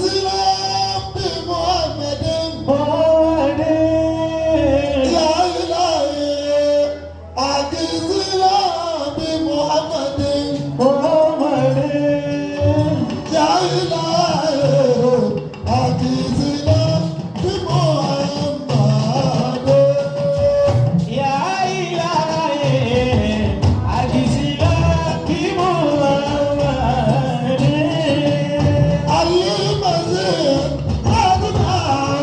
أجزنا بمحمد يا إلهي أجزنا بمحمد يا إلهي أجزنا بمحمد. يا إلهي أجزنا بمحمد. المزيد أدنى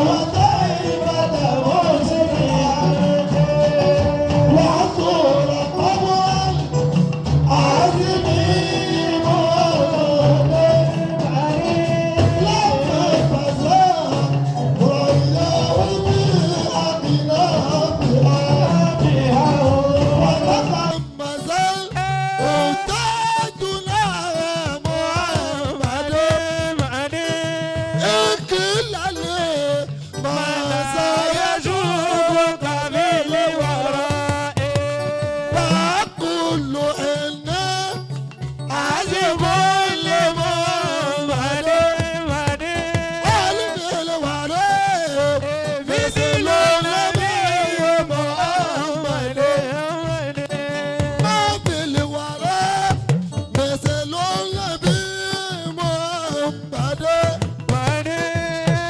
وطيبة مسرعة وعطول قبل عزمي محمد لما فزع رأيه بأقلابها وتقمزل أتاجنا محمد إكلال ما سيجوب قبل وراء وكل إن عجب لمحمد قلب الوراء مثل النبي محمد ما في الوراء مثل النبي محمد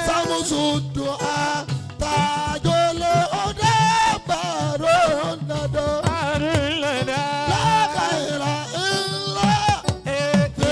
سمس الدعاء تاج الهدى بار الندى لا خير إلا في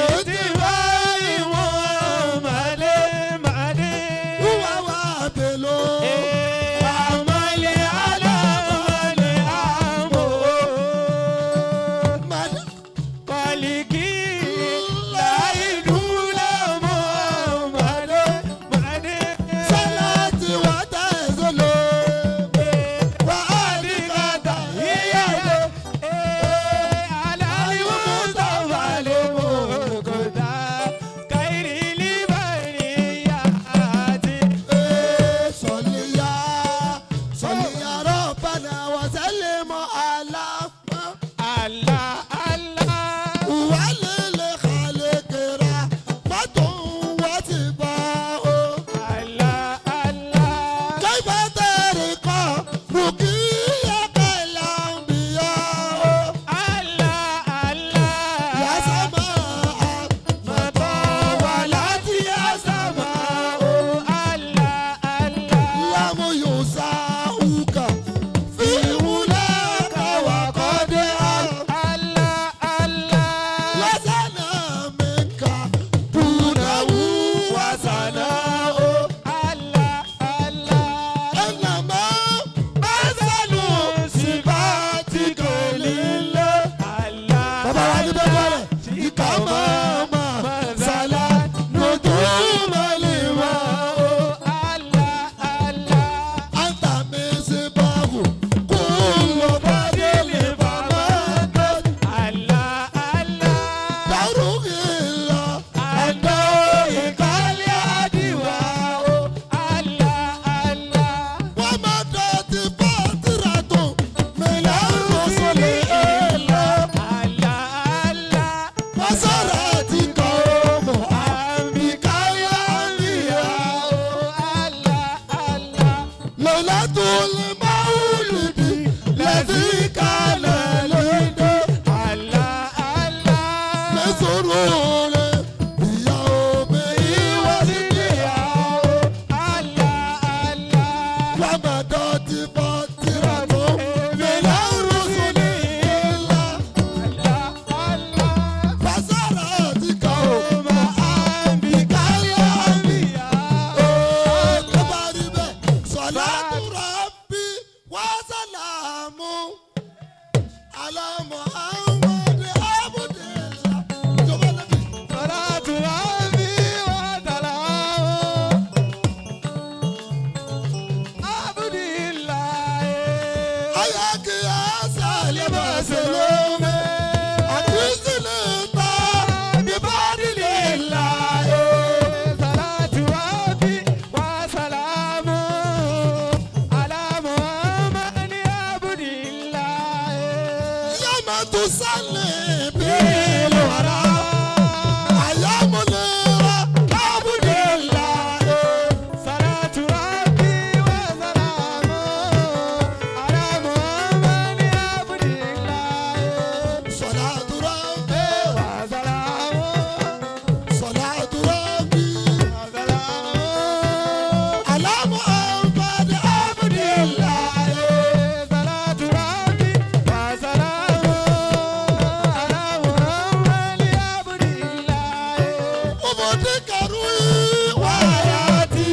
Ubudikaruhi wayati.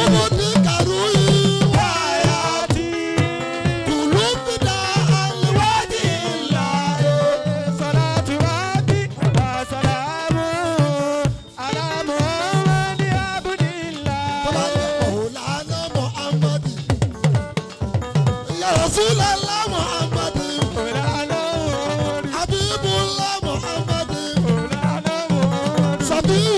Ubudikaruhi wayati. Kulufida alwadi illahi. Salatu Rabbi wa salamu ala Muhammad abdillah. Tọ́lá ní Maulana Muhammadi. Ya Rasulallah Muhammadi. Maulana Muhammad, Habibullah Muhammadi. Maulana Muhammad. Sabiyullah